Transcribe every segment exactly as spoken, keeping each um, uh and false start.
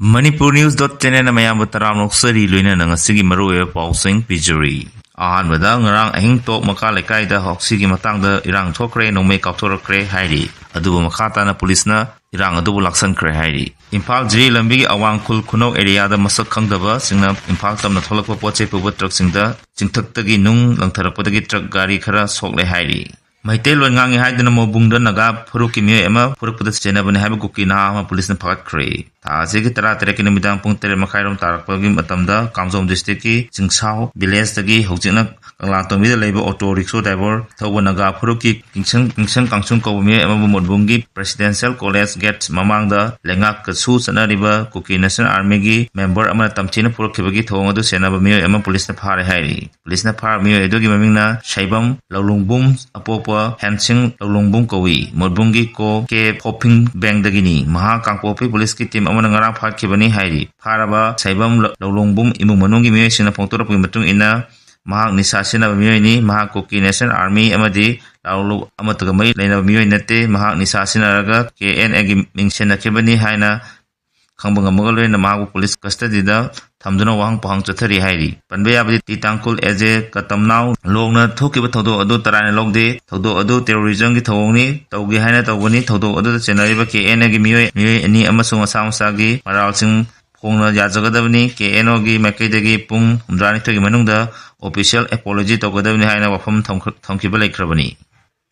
Manipur News dot channelꯅ ꯃꯌꯥꯝꯕꯨ ꯇꯔꯥꯝꯅ ꯑꯣꯛꯆꯔꯤ, ꯂꯣꯏꯅꯅ ꯉꯁꯤꯒꯤ ꯃꯔꯨꯑꯣꯏꯕ ꯄꯥꯎꯁꯤꯡ ꯄꯤꯖꯔꯤ꯫ ꯑꯍꯥꯟꯕꯗ, ꯉꯔꯥꯡ ꯑꯍꯤꯡ ꯇꯣꯞ ꯃꯀꯥ ꯂꯩꯀꯥꯏꯗ ꯍꯥꯎꯁꯤꯒꯤ ꯃꯇꯥꯡꯗ ꯏꯔꯥꯡ ꯊꯣꯛꯈ꯭ꯔꯦ, ꯅꯣꯡꯃꯩ ꯀꯥꯞꯊꯣꯔꯛꯈ꯭ꯔꯦ ꯍꯥꯏꯔꯤ꯫ ꯑꯗꯨꯕꯨ ꯃꯈꯥ ꯇꯥꯅ ꯄꯨꯂꯤꯁꯅ ꯏꯔꯥꯡ ꯑꯗꯨꯕꯨ ꯂꯥꯛꯁꯟꯈ꯭ꯔꯦ ꯍꯥꯏꯔꯤ꯫ ꯏꯝꯐꯥꯜ ꯖꯤꯔꯤ ꯂꯝꯕꯤꯒꯤ ꯑꯋꯥꯡ ꯈꯨꯜ ꯈꯨꯅꯧ ꯑꯦꯔꯤꯌꯥꯗ ꯃꯁꯛ ꯈꯪꯗꯕꯁꯤꯡꯅ ꯏꯝꯐꯥꯜ ꯇꯝꯅ ꯊꯣꯛꯂꯛꯄ ꯄꯣꯠ ꯆꯩ ꯄꯨꯕ ꯇ꯭ꯔꯛꯁꯤꯡꯗ ꯆꯤꯡꯊꯛꯇꯒꯤ ꯅꯨꯡ ꯂꯪꯊꯔꯛꯄꯗꯒꯤ ꯇ꯭ꯔꯛ ꯒꯥꯔꯤ ꯈꯔ ꯁꯣꯛꯂꯦ ꯍꯥꯏꯔꯤ꯫ ꯃꯩꯇꯩꯂꯣꯟ ꯉꯥꯡꯉꯤ ꯍꯥꯏꯗꯨꯅ ꯃꯣꯕꯨꯡꯗ ꯅꯥꯒꯥ ꯐꯨꯔꯨꯞꯀꯤ ꯃꯤꯑꯣꯏ ꯑꯃ ꯐꯨꯔꯛꯄꯗ ꯆꯦꯟꯅꯕꯅꯤ ꯍꯥꯏꯕ ꯀꯨꯀꯤ ꯅꯍꯥ ꯑꯃ ꯄꯨꯂꯤꯁꯅ ꯐꯥꯒꯠꯈ꯭ꯔꯦ꯫ ꯊꯥ ꯑꯁꯤꯒꯤ ꯇꯔꯥꯇꯔꯦꯠꯀꯤ ꯅꯨꯃꯤꯗꯥꯡ ꯄꯨꯡ ꯇꯔꯦꯠ ꯃꯈꯥꯏꯔꯣꯝ ꯇꯥꯔꯛꯄꯒꯤ ꯃꯇꯝꯗ ꯀꯥꯝꯖꯣꯡ ꯗꯤꯁꯇ꯭ꯔꯤꯛꯀꯤ ꯆꯤꯡꯁꯥꯎ ꯚꯤꯂꯦꯖꯇꯒꯤ ꯍꯧꯖꯤꯛꯅ ꯀꯪꯂꯥꯇꯣꯡꯕꯤꯗ ꯂꯩꯕ ꯑꯣꯇꯣ ꯔꯤꯛꯁꯣ ꯗ꯭ꯔꯥꯏꯚꯔ ꯊꯧꯕ ꯅꯥꯒꯥ ꯐꯨꯔꯨꯞꯀꯤ ꯀꯤꯡꯁꯪ, ꯀꯤꯡꯁꯪ ꯀꯥꯡꯁꯨꯡ ꯀꯧꯕ ꯃꯤꯑꯣꯏ ꯑꯃꯕꯨ ꯃꯣꯠꯕꯨꯡꯒꯤ ꯄ꯭ꯔꯦꯁꯤꯗꯦꯟꯁꯤꯌꯦꯜ ꯀꯣꯂꯦꯖ ꯒꯦꯠ ꯃꯃꯥꯡꯗ ꯂꯩꯉꯥꯛꯀꯁꯨ ꯆꯠꯅꯔꯤꯕ ꯀꯨꯀꯤ ꯅꯦꯁꯅꯦꯜ ꯑꯥꯔꯃꯤꯒꯤ ꯃꯦꯝꯕꯔ ꯑꯃꯅ ꯇꯝꯊꯤꯅ ꯐꯨꯔꯛꯈꯤꯕꯒꯤ ꯊꯧꯑꯣꯡ ꯑꯗꯨ ꯁꯦꯟꯅꯕ ꯃꯤꯑꯣꯏ ꯑꯃ ꯄꯨꯂꯤꯁꯅ ꯐꯥꯔꯦ ꯍꯥꯏꯔꯤ꯫ ꯄꯨꯂꯤꯁꯅ ꯐꯥꯔꯕ ꯃꯤꯑꯣꯏ ꯑꯗꯨꯒꯤ ꯃꯃꯤꯡꯅ ꯁꯩꯕꯝ ꯂꯧꯂꯨꯡꯕꯨꯝ, ꯑꯄꯣꯛꯄ ꯍꯦꯟꯁꯤꯡ ꯂꯧꯂꯨꯡꯕꯨꯝ ꯀꯧꯏ꯫ ꯃꯣꯠꯕꯨꯡꯒꯤ ꯀꯣ ꯀꯦ ꯐꯣꯞꯐꯤꯡ ꯕꯦꯡꯗꯒꯤꯅꯤ꯫ ꯃꯍꯥꯛ ꯀꯥꯡꯄꯣꯛꯄꯤ ꯄꯨꯂꯤꯁꯀꯤ ꯇꯤꯝ ꯑꯃꯅ ꯉꯔꯥꯡ ꯐꯥꯈꯤꯕꯅꯤ ꯍꯥꯏꯔꯤ꯫ ꯐꯥꯔꯕ ꯁꯩꯕꯝ ꯂꯧꯂꯨꯡꯕꯨꯝ ꯏꯃꯨꯡ ꯃꯅꯨꯡꯒꯤ ꯃꯤꯑꯣꯏꯁꯤꯡꯅ ꯐꯣꯡꯗꯣꯔꯛꯄꯒꯤ ꯃꯇꯨꯡ ꯏꯟꯅ, ꯃꯍꯥꯛ ꯅꯤꯁꯥ ꯁꯤꯖꯤꯟꯅꯕ ꯃꯤꯑꯣꯏꯅꯤ꯫ ꯃꯍꯥꯛ ꯀꯨꯀꯤ ꯅꯦꯁꯅꯦꯜ ꯑꯥꯔꯃꯤ ꯑꯃꯗꯤ ꯂꯥꯂꯣꯡ ꯑꯃꯠꯇꯒ ꯃꯔꯤ ꯂꯩꯅꯕ ꯃꯤꯑꯣꯏ ꯅꯠꯇꯦ꯫ ꯃꯍꯥꯛ ꯅꯤꯁꯥ ꯁꯤꯖꯤꯟꯅꯔꯒ ꯀꯦ ꯑꯦꯟ ꯑꯦꯒꯤ ꯃꯤꯡ ꯁꯦꯟꯅꯈꯤꯕꯅꯤ ꯍꯥꯏꯅ ꯈꯪꯕ ꯉꯝꯕꯒ ꯂꯣꯏꯅꯅ ꯃꯍꯥꯛꯄꯨ ꯄꯨꯂꯤꯁ ꯀꯁꯇꯗꯤꯗ ꯊꯝꯗꯨꯅ ꯋꯥꯍꯪ ꯄꯥꯎꯍꯪ ꯆꯠꯊꯔꯤ ꯍꯥꯏꯔꯤ꯫ ꯄꯟꯕ ꯌꯥꯕꯗꯤ, ꯇꯤ ꯇꯥꯡꯈꯨꯜ ꯑꯦꯖꯦ ꯀꯇꯝꯅꯥꯎ ꯂꯣꯡꯅ ꯊꯣꯛꯈꯤꯕ ꯊꯧꯗꯣꯛ ꯑꯗꯨ ꯇꯔꯥꯏꯅ ꯂꯧꯗꯦ꯫ ꯊꯧꯗꯣꯛ ꯑꯗꯨ ꯇꯦꯔꯣꯔꯤꯖꯝꯒꯤ ꯊꯧꯑꯣꯡꯅꯤ, ꯇꯧꯒꯦ ꯍꯥꯏꯅ ꯇꯧꯕꯅꯤ꯫ ꯊꯧꯗꯣꯛ ꯑꯗꯨꯗ ꯆꯦꯟꯅꯔꯤꯕ ꯀꯦ ꯑꯦꯟ ꯑꯦꯒꯤ ꯃꯤꯑꯣꯏ, ꯃꯤꯑꯣꯏ ꯑꯅꯤ ꯑꯃꯁꯨꯡ ꯃꯁꯥ ꯃꯁꯥꯒꯤ ꯃꯔꯥꯜꯁꯤꯡ ꯐꯣꯡꯅ ꯌꯥꯖꯒꯗꯕꯅꯤ꯫ ꯀꯦ ꯑꯦꯟ ꯑꯣꯒꯤ ꯃꯥꯏꯀꯩꯗꯒꯤ ꯄꯨꯡ ꯍꯨꯝꯗ꯭ꯔꯥꯅꯤꯊꯣꯏꯒꯤ ꯃꯅꯨꯡꯗ ꯑꯣꯐꯤꯁꯤꯌꯦꯜ ꯑꯦꯄꯣꯂꯣꯖꯤ ꯇꯧꯒꯗꯕꯅꯤ ꯍꯥꯏꯅ ꯋꯥꯐꯝ ꯊꯝꯈ-, ꯊꯝꯈꯤꯕ ꯂꯩꯈ꯭ꯔꯕꯅꯤ꯫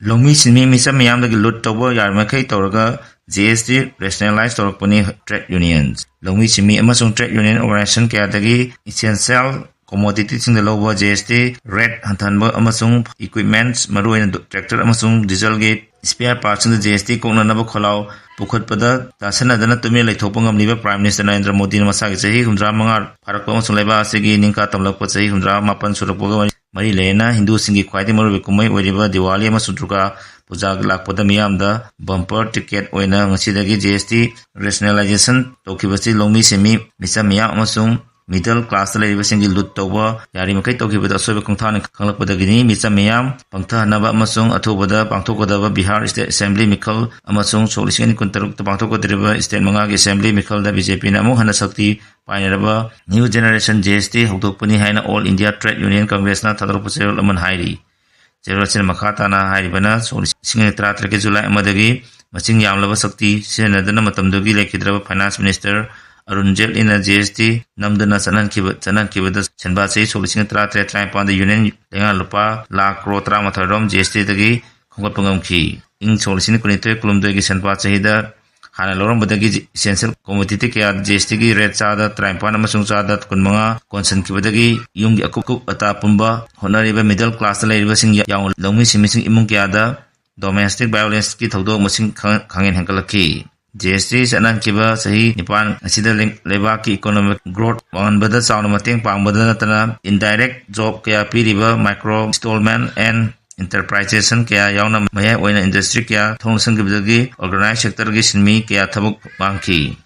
ꯂꯧꯃꯤ ꯁꯤꯟꯃꯤ ꯃꯤꯆꯝ ꯃꯤꯌꯥꯝꯗꯒꯤ ꯂꯨꯠ ꯇꯧꯕ ꯌꯥꯔꯤꯃꯈꯩ ꯇꯧꯔꯒ ꯖꯤ ꯑꯦꯁ ꯇꯤ ꯔꯦꯁꯅꯦꯂꯥꯏꯖ ꯇꯧꯔꯛꯄꯅꯤ ꯇ꯭ꯔꯦꯗ ꯌꯨꯅꯤꯌꯟ꯫ ꯂꯧꯃꯤ ꯁꯤꯟꯃꯤ ꯑꯃꯁꯨꯡ ꯇ꯭ꯔꯦꯗ ꯌꯨꯅꯤꯌꯟ ꯑꯣꯔꯒꯅꯥꯏꯖꯦꯁꯟ ꯀꯌꯥꯗꯒꯤ ꯏꯁꯦꯟꯁꯤꯌꯦꯜ ꯀꯣꯃꯣꯗꯤꯇꯤꯁꯤꯡꯗ ꯂꯧꯕ ꯖꯤ ꯑꯦꯁ ꯇꯤ ꯔꯦꯠ ꯍꯟꯊꯍꯟꯕ ꯑꯃꯁꯨꯡ ꯏꯀ꯭ꯋꯤꯞꯃꯦꯟꯠꯁ, ꯃꯔꯨꯑꯣꯏꯅ ꯗꯣ-, ꯇ꯭ꯔꯦꯛꯇꯔ ꯑꯃꯁꯨꯡ ꯗꯤꯖꯜꯒꯤ ꯁ꯭ꯄꯦꯌꯥꯔ ꯄꯥꯔꯠꯁꯤꯡꯗ ꯖꯤ ꯑꯦꯁ ꯇꯤ ꯀꯣꯛꯅꯅꯕ ꯈꯣꯜꯂꯥꯎ ꯄꯨꯈꯠꯄꯗ ꯇꯥꯁꯤꯟꯅꯗꯅ ꯇꯨꯃꯤꯟ ꯂꯩꯊꯣꯛꯄ ꯉꯝꯂꯤꯕ ꯄ꯭ꯔꯥꯏꯝ ꯃꯤꯅꯤꯁꯇꯔ ꯅꯔꯦꯟꯗ꯭ꯔ ꯃꯣꯗꯤꯅ ꯃꯁꯥꯒꯤ ꯆꯍꯤ ꯍꯨꯝꯗ꯭ꯔꯥ ꯃꯉꯥ ꯐꯥꯔꯛꯄ ꯑꯃꯁꯨꯡ ꯂꯩꯕꯥꯛ ꯑꯁꯤꯒꯤ ꯅꯤꯡꯈꯥ ꯇꯝꯂꯛꯄ ꯆꯍꯤ ꯍꯨꯝꯗ꯭ꯔꯥ ꯃꯥꯄꯟ ꯁꯨꯔꯛꯄꯒ ꯃꯔꯤ ꯂꯩꯅꯅ ꯍꯤꯟꯗꯨꯁꯤꯡꯒꯤ ꯈ꯭ꯋꯥꯏꯗꯒꯤ ꯃꯔꯨꯑꯣꯏꯕ ꯀꯨꯝꯍꯩ ꯑꯣꯏꯔꯤꯕ ꯗꯤꯋꯥꯂꯤ ꯑꯃꯁꯨꯡ ꯗꯨꯔꯒꯥ ꯄꯨꯖꯥꯒꯤ ꯂꯥꯛꯄꯗ ꯃꯤꯌꯥꯝꯗ ꯕꯝꯄꯔ ꯇꯤꯀꯦꯠ ꯑꯣꯏꯅ ꯉꯁꯤꯗꯒꯤ ꯖꯤ ꯑꯦꯁ ꯇꯤ ꯔꯦꯁꯅꯦꯂꯥꯏꯖꯦꯁꯟ ꯇꯧꯈꯤꯕꯁꯤ ꯂꯧꯃꯤ ꯁꯤꯟꯃꯤ ꯃꯤꯆꯝ ꯃꯤꯌꯥꯝ ꯑꯃꯁꯨꯡ middle class ꯂꯩꯔꯤꯕꯁꯤꯡꯒꯤ ꯂꯨꯠ ꯇꯧꯕ ꯌꯥꯔꯤꯃꯈꯩ ꯇꯧꯈꯤꯕꯗ ꯑꯁꯣꯏꯕ ꯈꯣꯡꯊꯥꯡꯅꯤ ꯈꯪꯂꯛꯄꯗꯒꯤꯅꯤ꯫ ꯃꯤꯆꯝ ꯃꯤꯌꯥꯝ ꯄꯪꯊꯍꯟꯅꯕ ꯑꯃꯁꯨꯡ ꯑꯊꯨꯕꯗ ꯄꯥꯡꯊꯣꯛꯀꯗꯕ ꯕꯤꯍꯥꯔ State Assembly ꯃꯤꯈꯜ ꯑꯃꯁꯨꯡ ꯁꯣꯛ ꯂꯤꯁꯤꯡ ꯑꯅꯤ ꯀꯨꯟꯇꯔꯨꯛꯇ ꯄꯥꯡꯊꯣꯛꯀꯗꯧꯔꯤꯕ state ꯃꯉꯥꯒꯤ assembly ꯃꯤꯈꯜꯗ BJPꯅ ꯑꯃꯨꯛ ꯍꯟꯅ ꯁꯛꯇꯤ ꯄꯥꯏꯅꯔꯕ New Generation GST ꯍꯧꯗꯣꯛꯄꯅꯤ ꯍꯥꯏꯅ All India Trade Union Congressꯅ ꯊꯥꯗꯣꯔꯛꯄ ꯆꯦꯔꯣꯜ ꯑꯃꯅ ꯍꯥꯏꯔꯤ꯫ ꯆꯦꯔꯣꯜ ꯑꯁꯤꯅ ꯃꯈꯥ ꯇꯥꯅ ꯍꯥꯏꯔꯤꯕꯅ, ꯁꯣꯛ ꯂꯤꯁꯤꯡ ꯑꯅꯤ ꯇꯔꯥꯇꯔꯦꯠꯀꯤ ꯖꯨꯂꯥꯏ ꯑꯃꯗꯒꯤ ꯃꯁꯤꯡ ꯌꯥꯝꯂꯕ ꯁꯛꯇꯤ ꯁꯤꯖꯤꯟꯅꯗꯨꯅ ꯃꯇꯝꯗꯨꯒꯤ ꯂꯩꯈꯤꯗ꯭ꯔꯕ Finance Minister ꯑꯔꯨꯟ ꯖꯦꯠꯂꯤꯅ GST ꯅꯝꯗꯨꯅ ꯆꯠꯍꯟꯈꯤꯕ, ꯆꯠꯍꯟꯈꯤꯕꯗ ꯁꯦꯟꯕꯥ ꯆꯍꯤ ꯁꯣꯛ ꯂꯤꯁꯤꯡ ꯇꯔꯥꯇꯔꯦꯠ ꯇꯔꯥꯅꯤꯄꯥꯟꯗ Union ꯂꯩꯉꯥꯛ ꯂꯨꯄꯥ ꯂꯥꯈ ꯀ꯭ꯔꯣꯔ ꯇꯔꯥꯃꯥꯊꯣꯏ ꯔꯣꯝ GSTꯗꯒꯤ ꯈꯣꯝꯒꯠꯄ ꯉꯝꯈꯤ꯫ ꯏꯪ ꯁꯣꯛ ꯂꯤꯁꯤꯡ ꯀꯨꯟꯅꯤꯊꯣꯏ ꯀꯨꯟꯍꯨꯝꯗꯣꯏꯒꯤ ꯁꯦꯟꯄꯥ ꯆꯍꯤꯗ ꯍꯥꯟꯅ ꯂꯧꯔꯝꯕꯗꯒꯤ essential commodity ꯀꯌꯥ GSTꯒꯤ rate ꯆꯥꯗ ꯇꯔꯥꯅꯤꯄꯥꯟ ꯑꯃꯁꯨꯡ ꯆꯥꯗ ꯀꯨꯟꯃꯉꯥ ꯀꯣꯟꯁꯤꯟꯈꯤꯕꯗꯒꯤ ꯌꯨꯝꯒꯤ ꯑꯀꯨꯞ ꯑꯀꯨꯞ ꯑꯇꯥ ꯄꯨꯝꯕ ꯍꯣꯠꯅꯔꯤꯕ middle classꯇ ꯂꯩꯔꯤꯕꯁꯤꯡ ꯌꯥꯎꯅ ꯂꯧꯃꯤ ꯁꯤꯟꯃꯤꯁꯤꯡ ꯏꯃꯨꯡ ꯀꯌꯥꯗ domestic violenceꯀꯤ ꯊꯧꯗꯣꯛ ꯃꯁꯤꯡ ꯈꯪ-, ꯈꯪꯍꯦꯟ ꯍꯦꯟꯒꯠꯂꯛꯈꯤ꯫ GST ꯆꯠꯅꯍꯟꯈꯤꯕ ꯆꯍꯤ ꯅꯤꯄꯥꯟ ꯑꯁꯤꯗ ꯂꯩ-, ꯂꯩꯕꯥꯛꯀꯤ economic growth ꯋꯥꯡꯍꯟꯕꯗ ꯆꯥꯎꯅ ꯃꯇꯦꯡ ꯄꯥꯡꯕꯗ ꯅꯠꯇꯅ indirect job ꯀꯌꯥ ꯄꯤꯔꯤꯕ micro installment and enterprisation ꯀꯌꯥ ꯌꯥꯎꯅ ꯃꯌꯥꯏ ꯑꯣꯏꯅ industry ꯀꯌꯥ ꯊꯣꯡ ꯂꯣꯟꯁꯤꯟꯈꯤꯕꯗꯒꯤ organized sectorꯒꯤ ꯁꯤꯟꯃꯤ ꯀꯌꯥ ꯊꯕꯛ ꯃꯥꯡꯈꯤ꯫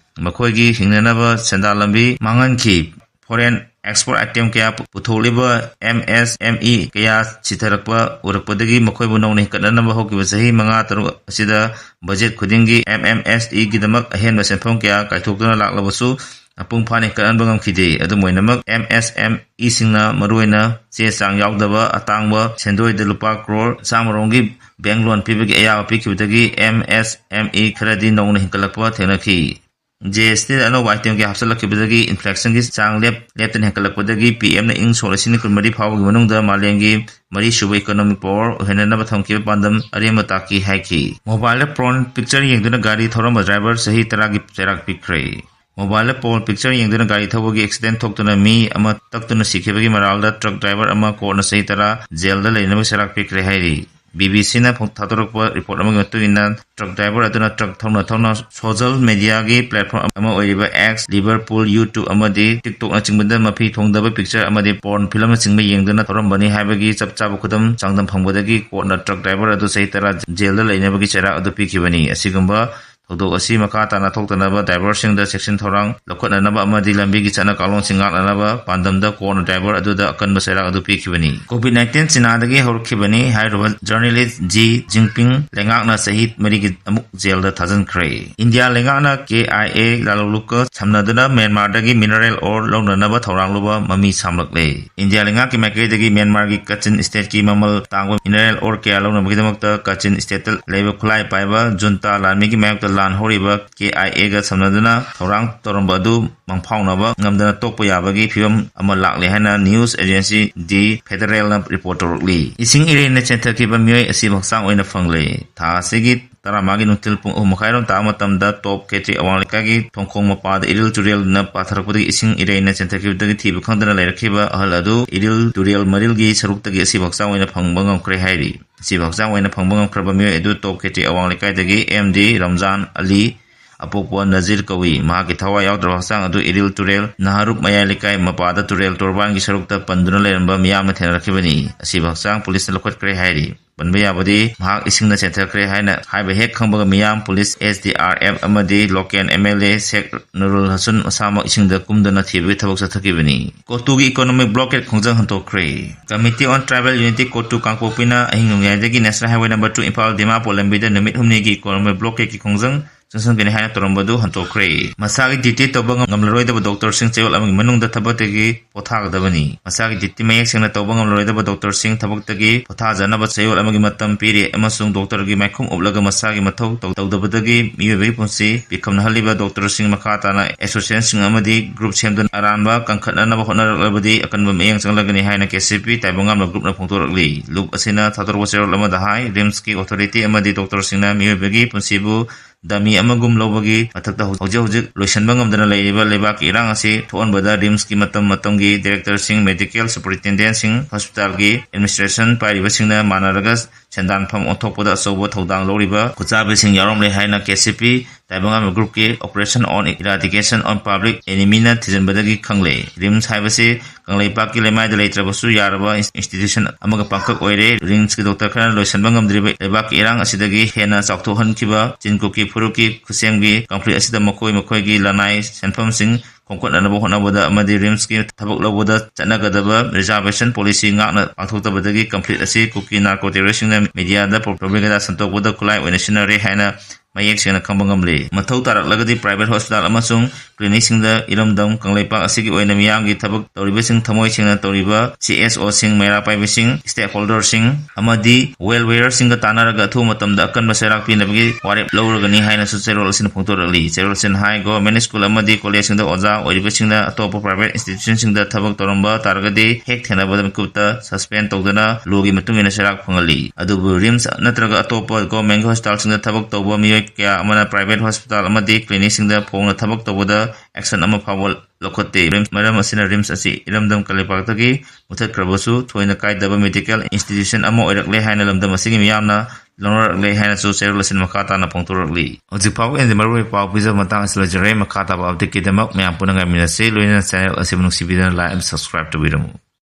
ꯃꯈꯣꯏꯒꯤ ꯍꯤꯡꯅꯅꯕ ꯁꯦꯟꯗꯥꯟ ꯂꯝꯕꯤ ꯃꯥꯡꯍꯟꯈꯤ꯫ Foreign export item ꯀꯌꯥ ꯄꯨ-, ꯄꯨꯊꯣꯛꯂꯤꯕ MSME ꯀꯌꯥ ꯁꯤꯊꯔꯛꯄ ꯎꯔꯛꯄꯗꯒꯤ ꯃꯈꯣꯏꯕꯨ ꯅꯧꯅ ꯍꯤꯡꯒꯠꯅꯅꯕ ꯍꯧꯈꯤꯕ ꯆꯍꯤ ꯃꯉꯥ ꯇꯔꯨꯛ ꯑꯁꯤꯗ budget ꯈꯨꯗꯤꯡꯒꯤ MMSEꯒꯤꯗꯃꯛ ꯑꯍꯦꯟꯕ ꯁꯦꯟꯐꯝ ꯀꯌꯥ ꯀꯥꯏꯊꯣꯛꯇꯨꯅ ꯂꯥꯛꯂꯕꯁꯨ ꯃꯄꯨꯡ ꯐꯥꯅ ꯍꯦꯟꯒꯠꯍꯟꯕ ꯉꯝꯈꯤꯗꯦ꯫ ꯑꯗꯨꯝ ꯑꯣꯏꯅꯃꯛ, MSMEꯁꯤꯡꯅ ꯃꯔꯨꯑꯣꯏꯅ ꯆꯦ ꯆꯥꯡ ꯌꯥꯎꯗꯕ ꯑꯇꯥꯡꯕ ꯁꯦꯟꯗꯣꯏꯗ ꯂꯨꯄꯥ ꯀ꯭ꯔꯣꯔ ꯆꯥꯝꯃ ꯔꯣꯝꯒꯤ bank loan ꯄꯤꯕꯒꯤ ꯑꯌꯥꯕ ꯄꯤꯈꯤꯕꯗꯒꯤ MSME ꯈꯔꯗꯤ ꯅꯧꯅ ꯍꯦꯟꯒꯠꯂꯛꯄ ꯊꯦꯡꯅꯈꯤ꯫ GSTꯗ ꯑꯅꯧꯕ item ꯀꯌꯥ ꯍꯥꯞꯆꯤꯜꯂꯛꯈꯤꯕꯗꯒꯤ inflationꯒꯤ ꯆꯥꯡ ꯂꯦꯞ-, ꯂꯦꯞꯇꯅ ꯍꯦꯟꯒꯠꯂꯛꯄꯗꯒꯤ PMꯅ ꯏꯪ ꯁꯣꯛ ꯂꯤꯁꯤꯡ ꯀꯨꯟꯃꯔꯤ ꯐꯥꯎꯕꯒꯤ ꯃꯅꯨꯡꯗ ꯃꯥꯂꯦꯝꯒꯤ ꯃꯔꯤꯁꯨꯕ economic power ꯑꯣꯏꯍꯟꯅꯅꯕ ꯊꯝꯈꯤꯕ ꯄꯥꯟꯗꯝ ꯑꯔꯦꯝꯕ ꯇꯥꯈꯤ ꯍꯥꯏꯈꯤ꯫ Mobileꯗ porn picture ꯌꯦꯡꯗꯨꯅ ꯒꯥꯔꯤ ꯊꯧꯔꯝꯕ driver ꯆꯍꯤ ꯇꯔꯥꯒꯤ ꯆꯩꯔꯥꯛ ꯄꯤꯈ꯭ꯔꯦ꯫ Mobileꯗ porn picture ꯌꯦꯡꯗꯨꯅ ꯒꯥꯔꯤ ꯊꯧꯕꯒꯤ accident ꯊꯣꯛꯇꯨꯅ ꯃꯤ ꯑꯃ ꯇꯛꯇꯨꯅ ꯁꯤꯈꯤꯕꯒꯤ ꯃꯔꯥꯜꯗ truck driver ꯑꯃ courtꯅ ꯆꯍꯤ ꯇꯔꯥ jailꯗ ꯂꯩꯅꯕ ꯆꯩꯔꯥꯛ ꯄꯤꯈ꯭ꯔꯦ ꯍꯥꯏꯔꯤ꯫ BBCꯅ ꯐꯣꯡ-, ꯊꯥꯗꯣꯔꯛꯄ report ꯑꯃꯒꯤ ꯃꯇꯨꯡ ꯏꯟꯅ, truck driver ꯑꯗꯨꯅ truck ꯊꯧꯅ ꯊꯧꯅ social mediaꯒꯤ platform ꯑꯃ ꯑꯣꯏꯔꯤꯕ X, Liverpool, YouTube ꯑꯃꯗꯤ TikTokꯅꯆꯤꯡꯕꯗ ꯃꯐꯤ ꯊꯣꯡꯗꯕ picture ꯑꯃꯗꯤ porn filmꯅꯆꯤꯡꯕ ꯌꯦꯡꯗꯨꯅ ꯊꯧꯔꯝꯕꯅꯤ ꯍꯥꯏꯕꯒꯤ ꯆꯞ ꯆꯥꯕ ꯈꯨꯗꯝ ꯆꯥꯡꯗꯝ ꯐꯪꯕꯗꯒꯤ courtꯅ truck driver ꯑꯗꯨ ꯆꯍꯤ ꯇꯔꯥ jailꯗ ꯂꯩꯅꯕꯒꯤ ꯆꯩꯔꯥꯛ ꯑꯗꯨ ꯄꯤꯈꯤꯕꯅꯤ꯫ ꯑꯁꯤꯒꯨꯝꯕ ꯊꯧꯗꯣꯛ ꯑꯁꯤ ꯃꯈꯥ ꯇꯥꯅ ꯊꯣꯛꯇꯅꯕ driverꯁꯤꯡꯗ ꯆꯦꯛꯁꯤꯟ ꯊꯧꯔꯥꯡ ꯂꯧꯈꯠꯅꯅꯕ ꯑꯃꯗꯤ ꯂꯝꯕꯤꯒꯤ ꯆꯠꯅ ꯀꯥꯡꯂꯣꯟꯁꯤꯡ ꯉꯥꯛꯅꯅꯕ ꯄꯥꯟꯗꯝꯗ ꯀꯣꯔꯅ driver ꯑꯗꯨꯗ ꯑꯀꯟꯕ ꯆꯩꯔꯥꯛ ꯑꯗꯨ ꯄꯤꯈꯤꯕꯅꯤ꯫ COVID nineteen ꯆꯤꯅꯥꯗꯒꯤ ꯍꯧꯔꯛꯈꯤꯕꯅꯤ ꯍꯥꯏꯔꯨꯕ journalist Xi Jinping ꯂꯩꯉꯥꯛꯅ ꯆꯍꯤ ꯃꯔꯤꯒꯤ ꯑꯃꯨꯛ ꯖꯦꯜꯗ ꯊꯥꯖꯤꯟꯈ꯭ꯔꯦ꯫ ꯏꯟꯗꯤꯌꯥ ꯂꯩꯉꯥꯛꯅ K I A ꯂꯥꯂꯣꯡꯂꯨꯞꯀ ꯁꯝꯅꯗꯨꯅ ꯃ꯭ꯌꯥꯟꯃꯥꯔꯗꯒꯤ mineral ore ꯂꯧꯅꯅꯕ ꯊꯧꯔꯥꯡ ꯂꯧꯕ ꯃꯃꯤ ꯁꯥꯝꯂꯛꯂꯦ꯫ ꯏꯟꯗꯤꯌꯥ ꯂꯩꯉꯥꯛꯀꯤ ꯃꯥꯏꯀꯩꯗꯒꯤ ꯃ꯭ꯌꯥꯟꯃꯥꯔꯒꯤ ꯀꯥꯆꯤꯟ stateꯀꯤ ꯃꯃꯜ ꯇꯥꯡꯕ mineral ore ꯀꯌꯥ ꯂꯧꯅꯕꯒꯤꯗꯃꯛꯇ ꯀꯥꯆꯤꯟ stateꯇ ꯂꯩꯕ ꯈꯨꯠꯂꯥꯏ ꯄꯥꯏꯕ junta ꯂꯥꯟꯃꯤꯒꯤ ꯃꯥꯌꯣꯛꯇ ꯂꯥꯟ ꯍꯧꯔꯤꯕ K I Aꯒ ꯁꯝꯅꯗꯨꯅ ꯊꯧꯔꯥꯡ ꯇꯧꯔꯝꯕ ꯑꯗꯨ ꯃꯪꯐꯥꯎꯅꯕ ꯉꯝꯗꯅ ꯇꯣꯛꯄ ꯌꯥꯕꯒꯤ ꯐꯤꯕꯝ ꯑꯃ ꯂꯥꯛꯂꯦ ꯍꯥꯏꯅ news agency The Federalꯅ report ꯇꯧꯔꯛꯂꯤ꯫ ꯏꯁꯤꯡ ꯏꯔꯩꯅ ꯆꯦꯟꯊꯈꯤꯕ ꯃꯤꯑꯣꯏ ꯑꯁꯤꯕꯨ ꯍꯛꯆꯥꯡ ꯑꯣꯏꯅ ꯐꯪꯂꯦ꯫ ꯊꯥ ꯑꯁꯤꯒꯤ ꯇꯔꯥꯃꯉꯥꯒꯤ ꯅꯨꯡꯊꯤꯜ ꯄꯨꯡ ꯑꯍꯨꯝ ꯃꯈꯥꯏꯔꯣꯝ ꯇꯥꯕ ꯃꯇꯝꯗ ꯇꯣꯞ ꯀꯦꯇ꯭ꯔꯤ ꯑꯋꯥꯡ ꯂꯩꯀꯥꯏꯒꯤ ꯊꯣꯡꯈꯣꯡ ꯃꯄꯥꯗ ꯏꯔꯤꯜ ꯇꯨꯔꯦꯜꯅ ꯄꯥꯊꯔꯛꯄꯗꯒꯤ ꯏꯁꯤꯡ ꯏꯔꯩꯅ ꯆꯦꯟꯊꯈꯤꯕꯗꯒꯤ ꯊꯤꯕ ꯈꯪꯗꯅ ꯂꯩꯔꯛꯈꯤꯕ ꯑꯍꯜ ꯑꯗꯨ ꯏꯔꯤꯜ ꯇꯨꯔꯦꯜ ꯃꯔꯤꯜꯒꯤ ꯁꯔꯨꯛꯇꯒꯤ ꯑꯁꯤꯕ ꯍꯛꯆꯥꯡ ꯑꯣꯏꯅ ꯐꯪꯕ ꯉꯝꯈ꯭ꯔꯦ ꯍꯥꯏꯔꯤ꯫ ꯑꯁꯤꯕ ꯍꯛꯆꯥꯡ ꯑꯣꯏꯅ ꯐꯪꯕ ꯉꯝꯈ꯭ꯔꯕ ꯃꯤꯑꯣꯏ ꯑꯗꯨ ꯇꯣꯞ ꯀꯦꯇ꯭ꯔꯤ ꯑꯋꯥꯡ ꯂꯩꯀꯥꯏꯗꯒꯤ M D ꯔꯝꯖꯥꯟ ꯑꯂꯤ, ꯑꯄꯣꯛꯄ ꯅꯖꯤꯔ ꯀꯧꯏ꯫ ꯃꯍꯥꯛꯀꯤ ꯊꯋꯥꯏ ꯌꯥꯎꯗ꯭ꯔꯕ ꯍꯛꯆꯥꯡ ꯑꯗꯨ ꯏꯔꯤꯜ ꯇꯨꯔꯦꯜ ꯅꯍꯥꯔꯨꯞ ꯃꯌꯥꯏ ꯂꯩꯀꯥꯏ ꯃꯄꯥꯗ ꯇꯨꯔꯦꯜ ꯇꯣꯔꯕꯥꯟꯒꯤ ꯁꯔꯨꯛꯇ ꯄꯟꯗꯨꯅ ꯂꯩꯔꯝꯕ ꯃꯤꯌꯥꯝꯅ ꯊꯦꯡꯅꯔꯛꯈꯤꯕꯅꯤ꯫ ꯑꯁꯤꯕ ꯍꯛꯆꯥꯡ ꯄꯨꯂꯤꯁꯅ ꯂꯧꯈꯠꯈ꯭ꯔꯦ ꯍꯥꯏꯔꯤ꯫ ꯄꯟꯕ ꯌꯥꯕꯗꯤ ꯃꯍꯥꯛ ꯏꯁꯤꯡꯅ ꯆꯦꯟꯊꯈ꯭ꯔꯦ ꯍꯥꯏꯅ ꯍꯥꯏꯕ ꯍꯦꯛ ꯈꯪꯕꯒ ꯃꯤꯌꯥꯝ, police, S D R F ꯑꯃꯗꯤ local M L A ꯁꯦꯈ ꯅꯨꯔꯨꯜ ꯍꯁꯟ ꯃꯁꯥꯃꯛ ꯏꯁꯤꯡꯗ ꯀꯨꯝꯗꯨꯅ ꯊꯤꯕꯒꯤ ꯊꯕꯛ ꯆꯠꯊꯈꯤꯕꯅꯤ꯫ ꯀꯣꯇꯨꯒꯤ economic blockade ꯈꯣꯡꯖꯪ ꯍꯟꯗꯣꯛꯈ꯭ꯔꯦ꯫ Committee on Tribal Unity ꯀꯣꯇꯨ ꯀꯥꯡꯄꯣꯛꯄꯤꯅ ꯑꯍꯤꯡ ꯅꯣꯡꯌꯥꯏꯗꯒꯤ National Highway number two Imphal Dimapur ꯂꯝꯕꯤꯗ ꯅꯨꯃꯤꯠ ꯍꯨꯝꯅꯤꯒꯤ economic blockade ꯀꯤ ꯈꯣꯡꯖꯪ ꯆꯪꯁꯤꯟꯒꯅꯤ ꯍꯥꯏꯅ ꯇꯧꯔꯝꯕꯗꯨ ꯍꯟꯗꯣꯛꯈ꯭ꯔꯦ꯫ ꯃꯁꯥꯒꯤ duty ꯇꯧꯕ ꯉꯝꯂꯔꯣꯏꯗꯕ doctor ꯁꯤꯡ ꯆꯌꯣꯜ ꯑꯃꯒꯤ ꯃꯅꯨꯡꯗ ꯊꯕꯛꯇꯒꯤ ꯄꯣꯊꯥꯒꯗꯕꯅꯤ꯫ ꯃꯁꯥꯒꯤ duty ꯃꯌꯦꯛ ꯁꯦꯡꯅ ꯇꯧꯕ ꯉꯝꯂꯔꯣꯏꯗꯕ doctor ꯁꯤꯡ ꯊꯕꯛꯇꯒꯤ ꯄꯣꯊꯥꯖꯅꯕ ꯆꯌꯣꯜ ꯑꯃꯒꯤ ꯃꯇꯝ ꯄꯤꯔꯤ ꯑꯃꯁꯨꯡ doctor ꯒꯤ ꯃꯥꯏꯈꯨꯝ ꯎꯞꯂꯒ ꯃꯁꯥꯒꯤ ꯃꯊꯧ ꯇꯧ-, ꯇꯧꯗꯕꯗꯒꯤ ꯃꯤꯑꯣꯏꯕꯒꯤ ꯄꯨꯟꯁꯤ ꯄꯤꯈꯝꯅꯍꯜꯂꯤꯕ doctor ꯁꯤꯡ ꯃꯈꯥ ꯇꯥꯅ association ꯁꯤꯡ ꯑꯃꯗꯤ group ꯁꯦꯝꯗꯨꯅ ꯑꯔꯥꯟꯕ ꯀꯟꯈꯠꯅꯅꯕ ꯍꯣꯠꯅꯔꯛꯂꯕꯗꯤ ꯑꯀꯟꯕ ꯃꯤꯠꯌꯦꯡ ꯆꯪꯂꯒꯅꯤ ꯍꯥꯏꯅ K C P ꯇꯥꯏꯕꯪꯉꯥꯟꯕ group ꯅ ꯐꯣꯡꯗꯣꯔꯛꯂꯤ꯫ ꯂꯨꯞ ꯑꯁꯤꯅ ꯊꯥꯗꯣꯔꯛꯄ ꯆꯌꯣꯜ ꯑꯃꯗ ꯍꯥꯏ, RIMS ꯀꯤ authority ꯑꯃꯗꯤ doctor ꯁꯤꯡꯅ ꯃꯤꯑꯣꯏꯕꯒꯤ ꯄꯨꯟꯁꯤꯕꯨ dummy ꯑꯃꯒꯨꯝ ꯂꯧꯕꯒꯤ ꯃꯊꯛꯇ ꯍꯧ-, ꯍꯧꯖꯤꯛ ꯍꯧꯖꯤꯛ ꯂꯣꯏꯁꯤꯟꯕ ꯉꯝꯗꯅ ꯂꯩꯔꯤꯕ ꯂꯩꯕꯥꯛꯀꯤ ꯏꯔꯥꯡ ꯑꯁꯤ ꯊꯣꯛꯍꯟꯕꯗ RIMS ꯀꯤ ꯃꯇꯝ ꯃꯇꯝꯒꯤ director ꯁꯤꯡ, medical superintendent ꯁꯤꯡ, hospital ꯒꯤ administration ꯄꯥꯏꯔꯤꯕꯁꯤꯡꯅ ꯃꯥꯟꯅꯔꯒ ꯁꯦꯟꯗꯥꯟꯐꯝ ꯑꯣꯟꯊꯣꯛꯄꯗ ꯑꯆꯧꯕ ꯊꯧꯗꯥꯡ ꯂꯧꯔꯤꯕ ꯈꯨꯠꯁꯥꯕꯤꯁꯤꯡ ꯌꯥꯎꯔꯝꯂꯦ ꯍꯥꯏꯅ K C P ꯇꯥꯏꯕꯪꯉꯥꯟꯕ groupꯀꯤ Operation on Eradication on Public Enemyꯅ ꯊꯤꯖꯤꯟꯕꯗꯒꯤ ꯈꯪꯂꯦ꯫ RIMS ꯍꯥꯏꯕꯁꯤ ꯀꯪꯂꯩꯄꯥꯛꯀꯤ ꯂꯩꯃꯥꯏꯗ ꯂꯩꯇ꯭ꯔꯕꯁꯨ ꯌꯥꯔꯕ institution ꯑꯃꯒ ꯄꯥꯡꯈꯛ ꯑꯣꯏꯔꯦ꯫ RIMSꯀꯤ doctor ꯈꯔꯅ ꯂꯣꯏꯁꯤꯟꯕ ꯉꯝꯗ꯭ꯔꯤꯕ ꯂꯩꯕꯥꯛꯀꯤ ꯏꯔꯥꯡ ꯑꯁꯤꯗꯒꯤ ꯍꯦꯟꯅ ꯆꯥꯎꯊꯣꯛꯍꯟꯈꯤꯕ ꯆꯤꯟ ꯀꯨꯀꯤ ꯐꯨꯔꯨꯞꯀꯤ ꯈꯨꯠꯁꯦꯝꯒꯤ ꯀꯥꯡꯐꯨꯠ ꯑꯁꯤꯗ ꯃꯈꯣꯏ ꯃꯈꯣꯏꯒꯤ ꯂꯅꯥꯏ ꯁꯦꯟꯐꯝꯁꯤꯡ ꯈꯣꯝꯒꯠꯅꯅꯕ ꯍꯣꯠꯅꯕꯗ ꯑꯃꯗꯤ RIMSꯀꯤ ꯊꯕꯛ ꯂꯧꯕꯗ ꯆꯠꯅꯒꯗꯕ reservation policy ꯉꯥꯛꯅ ꯄꯥꯡꯊꯣꯛꯇꯕꯗꯒꯤ ꯀꯥꯡꯐ꯭ꯂꯤꯠ ꯑꯁꯤ ꯀꯨꯀꯤ narco terroristꯁꯤꯡꯅ mediaꯗ propaganda ꯁꯟꯗꯣꯛꯄꯗ ꯈꯨꯠꯂꯥꯏ ꯑꯣꯏꯅ ꯁꯤꯖꯤꯟꯅꯔꯦ ꯍꯥꯏꯅ ꯃꯌꯦꯛ ꯁꯦꯡꯅ ꯈꯪꯕ ꯉꯝꯂꯦ꯫ ꯃꯊꯧ ꯇꯥꯔꯛꯂꯒꯗꯤ private hospital ꯑꯃꯁꯨꯡ clinicꯁꯤꯡꯗ ꯏꯔꯝꯗꯝ ꯀꯪꯂꯩꯄꯥꯛ ꯑꯁꯤꯒꯤ ꯑꯣꯏꯅ ꯃꯤꯌꯥꯝꯒꯤ ꯊꯕꯛ ꯇꯧꯔꯤꯕꯁꯤꯡ ꯊꯃꯣꯏ ꯁꯦꯡꯅ ꯇꯧꯔꯤꯕ CSOꯁꯤꯡ, ꯃꯩꯔꯥ ꯄꯥꯏꯕꯤꯁꯤꯡ, stakeholderꯁꯤꯡ ꯑꯃꯗꯤ wellwareꯁꯤꯡꯒ ꯇꯥꯟꯅꯔꯒ ꯑꯊꯨꯕ ꯃꯇꯝꯗ ꯑꯀꯟꯕ ꯆꯩꯔꯥꯛ ꯄꯤꯅꯕꯒꯤ ꯋꯥꯔꯦꯞ ꯂꯧꯔꯒꯅꯤ ꯍꯥꯏꯅꯁꯨ ꯆꯦꯔꯣꯜ ꯑꯁꯤꯅ ꯐꯣꯡꯗꯣꯔꯛꯂꯤ꯫ ꯆꯦꯔꯣꯜꯁꯤꯅ ꯍꯥꯏ, government school ꯑꯃꯗꯤ collegeꯁꯤꯡꯗ ꯑꯣꯖꯥ ꯑꯣꯏꯔꯤꯕꯁꯤꯡꯅ ꯑꯇꯣꯞꯄ private institutionꯁꯤꯡꯗ ꯊꯕꯛ ꯇꯧꯔꯝꯕ ꯇꯥꯔꯒꯗꯤ ꯍꯦꯛ ꯊꯦꯡꯅꯕꯗ ꯃꯤꯀꯨꯞꯇ suspend ꯇꯧꯗꯅ lawꯒꯤ ꯃꯇꯨꯡ ꯏꯟꯅ ꯆꯩꯔꯥꯛ ꯐꯪꯍꯜꯂꯤ꯫ ꯑꯗꯨꯕꯨ RIMS ꯅꯠꯇ꯭ꯔꯒ ꯑꯇꯣꯞꯄ governmentꯀꯤ hospitalꯁꯤꯡꯗ ꯊꯕꯛ ꯇꯧꯕ ꯃꯤꯑꯣꯏ ꯀꯌꯥ ꯑꯃꯅ private hospital ꯑꯃꯗꯤ clinicꯁꯤꯡꯗ ꯐꯣꯡꯅ ꯊꯕꯛ ꯇꯧꯕꯗ action ꯑꯃ ꯐꯥꯎꯕ ꯂꯧꯈꯠꯇꯦ꯫ RIMS, ꯃꯔꯝ ꯑꯁꯤꯅ RIMS ꯑꯁꯤ ꯏꯔꯝꯗꯝ ꯀꯪꯂꯩꯄꯥꯛꯇꯒꯤ ꯃꯨꯊꯠꯈ꯭ꯔꯕꯁꯨ ꯊꯣꯏꯅ ꯀꯥꯏꯗꯕ medical institution ꯑꯃ ꯑꯣꯏꯔꯛꯂꯦ ꯍꯥꯏꯅ ꯂꯝꯗꯝ ꯑꯁꯤꯒꯤ ꯃꯤꯌꯥꯝꯅ ꯂꯧꯅꯔꯛꯂꯦ ꯍꯥꯏꯅꯁꯨ ꯆꯦꯔꯣꯜ ꯑꯁꯤꯅ ꯃꯈꯥ ꯇꯥꯅ ꯐꯣꯡꯗꯣꯔꯛꯂꯤ꯫ ꯍꯧꯖꯤꯛ ꯐꯥꯎꯕꯒꯤ ꯑꯣꯏꯅꯗꯤ ꯃꯔꯨꯑꯣꯏꯕ ꯄꯥꯎ ꯄꯤꯖꯕ ꯃꯇꯥꯡ ꯑꯁꯤ ꯂꯣꯏꯖꯔꯦ꯫ ꯃꯈꯥ ꯇꯥꯕ updateꯀꯤꯗꯃꯛ ꯃꯌꯥꯝ ꯄꯨꯟꯅ ꯉꯥꯏꯃꯤꯟꯅꯁꯤ꯫ ꯂꯣꯏꯅꯅ channel ꯑꯁꯤꯕꯨ ꯅꯨꯡꯁꯤꯕꯤꯗꯨꯅ like ꯑꯃꯗꯤ subscribe ꯇꯧꯕꯤꯔꯝꯃꯨ꯫